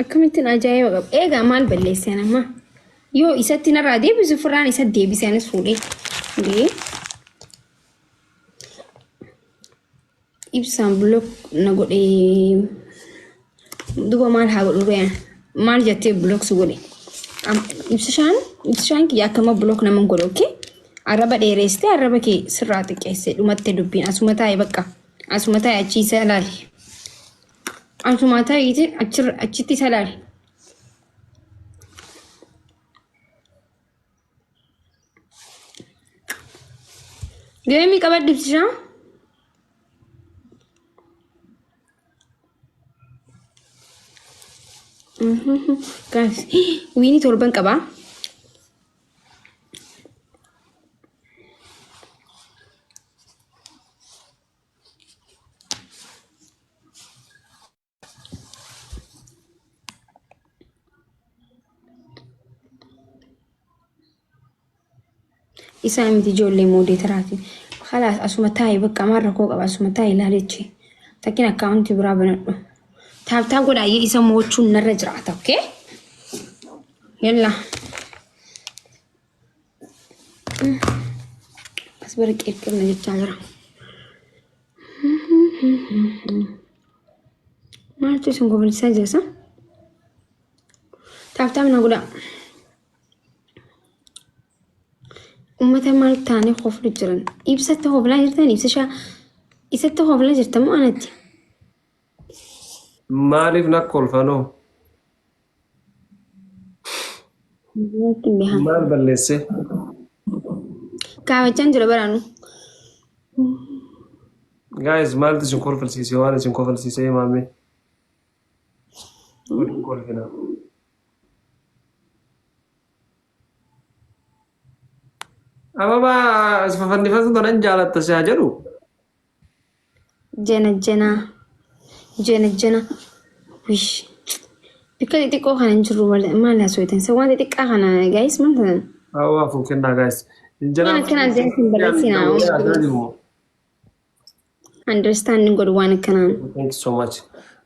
Akkamittiin ajaa'iba qaba. Eegaa maal balleesseen amma? Yoo isatti narraa deebisu firraan isa deebise anis fuudhee. Indee ibsaan block na godhee duba maal haa godhu ree maal jettee block si godhe. Ibsishaan ibsishaan kiyya akkama block nama hin godhu okay? Arraba dheereessitee arraba kee sirraa xiqqeessee dhumatte dubbiin asuma taa'e bakka asuma taa'e achi isa ilaali. Asuma ta'iitiin achirra achitti isa ilaali. Geemii qabadhu ibsishaa. Guys, wiinii torban qabaa. Isaa miti ijoollee moodeetaraati. Kalaas asuma taa'i bakka maal rakkoo qaba asuma taa'i ilaalichi. Takkin akkaawuntii biraa banadhu. Taap taap godhaa isa mo'achuun narra jiraata okay? Yalla. As bira qirqirna jechaa jira. Maaltu isin gobolchisaa jira sa? Taap taap na godhaa. Uummata maal taanee hoflu jiran? Ibsatti hoflaa jirtan ibsishaa isatti hoflaa jirtan moo anatti? Maaliif na kolfanoo? Natti hin beekan. Maal balleesse? Kaafachaan jira baraanu. Guys, maaltu isin kolfalsiise? Waan isin kolfalsiise himaame. Waliin kolfina. Ababaa as fafannifatu tanan jaalatta si haa jedhu. Jana jana jana jana wish bikka xixiqqoo kana hin jirru maal maal haasoftan isa waan xixiqqaa kana guys maal tanan Ababaa fuun kennaa guys. waan akkanaa deemsi hin barreessinaa understanding godhu waan akkanaan. Thank you so much.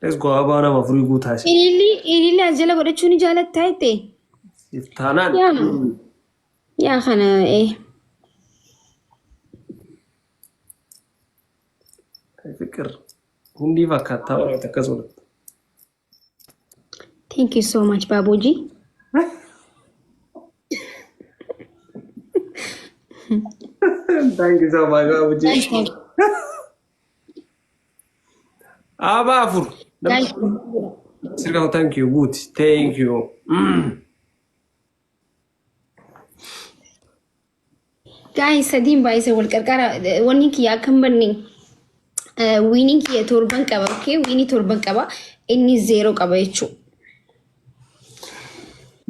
Let's go. Ababaa nama afurii guutaa isin. Ililli ililli as jala godhachuu ni jaalattaa jette? Siif taanaan. Yaa yaa kana ee. Fiqir. Hundii fakkaattaa barate akkasuma. Thank you so much Babuji. Thank you so much Babuji. Ababaa afur. Guys, Sirka thank you good. Thank you. Guys, sadiin baay'isa wal qarqara wanni kiyya akka hin banne wiiniin kiyya torban qaba okay wiinii torban qaba inni zeeroo qaba jechuudha.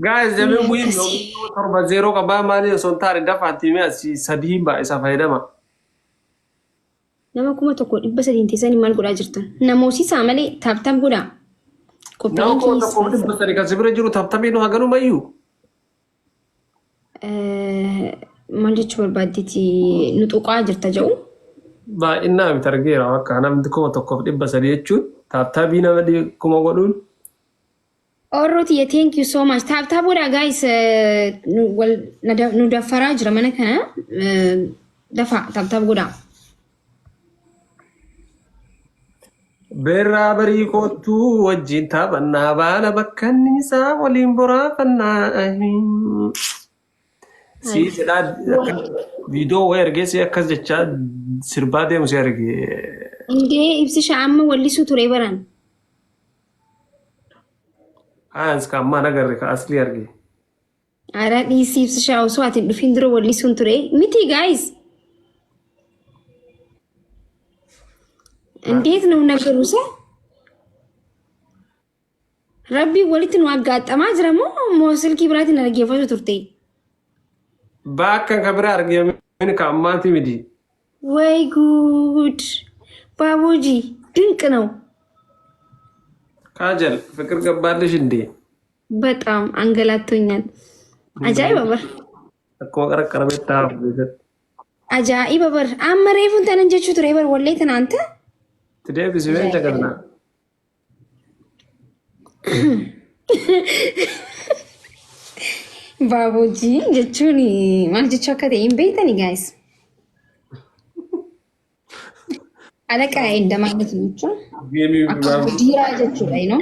Guys, namni wiin torba zeeroo qabaa maali osoo hin taane dafaatti himee asii sadii baay'isa fayyadama. Nama 1300 teessanii maal godhaa jirtan? Namoosisaa malee taap taap godhaa. Nama Qophiin 1300 kan si bira jiru taptabii nu haganumayyuu. Maal jechuu barbaaddeeti nu tuqaa jirta jedhu. Baay'inaa miti argeera bakka namni 1300 jechuun taaptaabii nama kuma godhuun. Orroo tiyya thank you so much. Taap taap godhaa guys wal nu daffaraa jira mana kana dafaa taap taap godhaa. Beerraa barii koottuu wajjin taphannaa baala bakkanniisaa waliin boraafannaa. Sii jedhaa viidiyoo wayii argee si akkas jechaa sirbaa deemu si arge. Indee ibsisha amma wallisuu ture baran. Ayans ka ammaa nagarre ka aslii arge. Ara dhiisii ibsishaa osoo ati hin dhufin dura wallisuun ture miti guys. እንዴት ነው ነገሩ? ሰ Rabbi walitti nu aggaaxamaa jira moo moo silkii biraatiin na dhaggeeffatu turte? Bakka ka biraa argee ka ammaati miti. ወይ ጉድ ባቡጂ ድንቅ ነው። ካጀል ፍቅር ገባልሽ እንዴ? በጣም አንገላቶኛል። Ajaa'iba bar. Akkuma qarqarametti hafu keessatti. Ajaa'iba bar. Amma reefuun tanan jechuu ture bar wallee tana anta. Itti deebisi mee jaganna. Baabojii jechuun maal jechuu akka ta'e hin beektani guys. Alaqaa edda ማለት jechuun Geemii akka diiraa jechuudha, you know.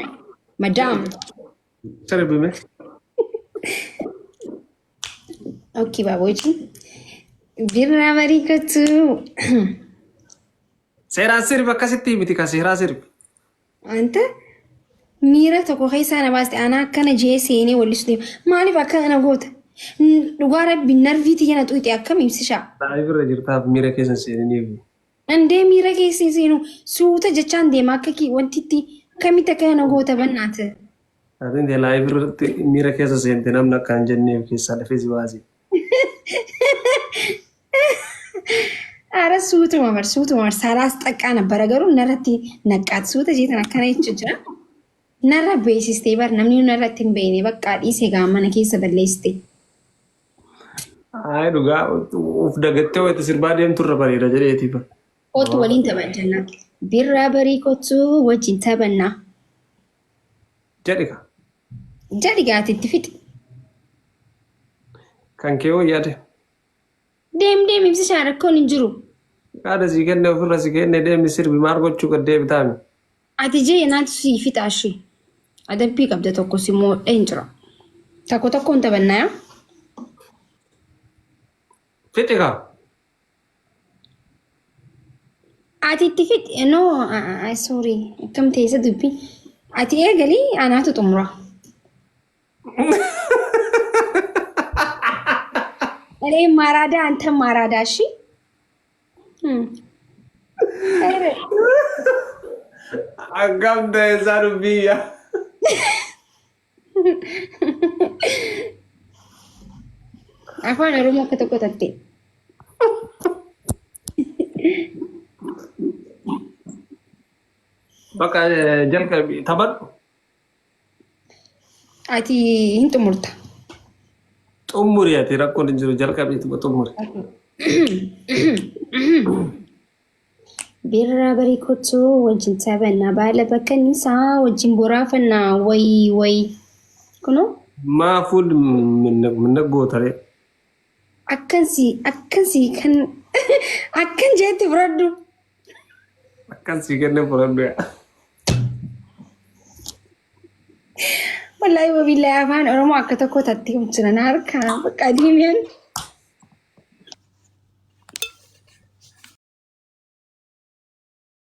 Madam. Sirbime. Okay, baabojii. Birraa barii kottu. Seeraan sirbi akkasitti miti ka seeraa sirbi. Anta miira tokko keessaa na baaste ana akkana jee seenee wallisu deema. Maaliif akkana goota? Dhugaa rabbi narvii tiyya na xuqxe akkam ibsishaa? Live irra jirtaaf miira keessa seeniniif. Andee miira keessa seenu suuta jechaan deema akka wantitti akkamitti akkana goota bannaate. Atiin live irratti miira keessa seente namni akka hin jenneef keessaa dafee si baase. Ara suutuma bar suutuma bar saalaas xaqqaa nabbara garuu narratti naqqaat suuta jeetan akkana jechuu jira. Narra beeksistee bar namni narratti hin beekne bakka dhiisee gaa mana keessa balleessite. Ayi dhugaa uf dagattee wayita sirbaa deemtu irra bareeda jedheetiif. Kootu waliin taphanna. Birraa barii kootu wajjin taphannaa. Jedhi ka. Jedhi gaatiitti fixi. Kan kee hoo yaade. Deem deem ibsishaa rakkoon hin jiru. Yaada sii kenne ofirra si kenne deemi sirbi maal gochuu gad deebitaami. Ati jee naatu sii fixa ishee. Adabbii qabda tokko si moodhee hin jira. Tokko tokkoon taphannaa yaa? Fixi ka. Ati itti fixi no sorry akkam ta'e isa dubbii. Ati eegalii anaatu xumura. እኔ ማራዳ አንተም ማራዳ። እሺ Akkam ta'e isaa dubbiyya. Afaan Oromoo akka tokko tatte. Bakka jalqabi taphadhu. Ati hin xumurta. Xumuri ati rakkoon hin jiru jalqabiituma xumuri. Birraa barii kottu wajjin taphannaa baala bakkanniisaa wajjin boraafannaa wayii wayii. Kunoo Maa fuulli minnaggootare. Akkansi akkansi kan akkan jeetti fudhadhu. Akkan sii kenne fudhadhu yaa. Wallaahi wabillahi afaan Oromoo akka tokko tattee jiran harkaa bakka deemeen.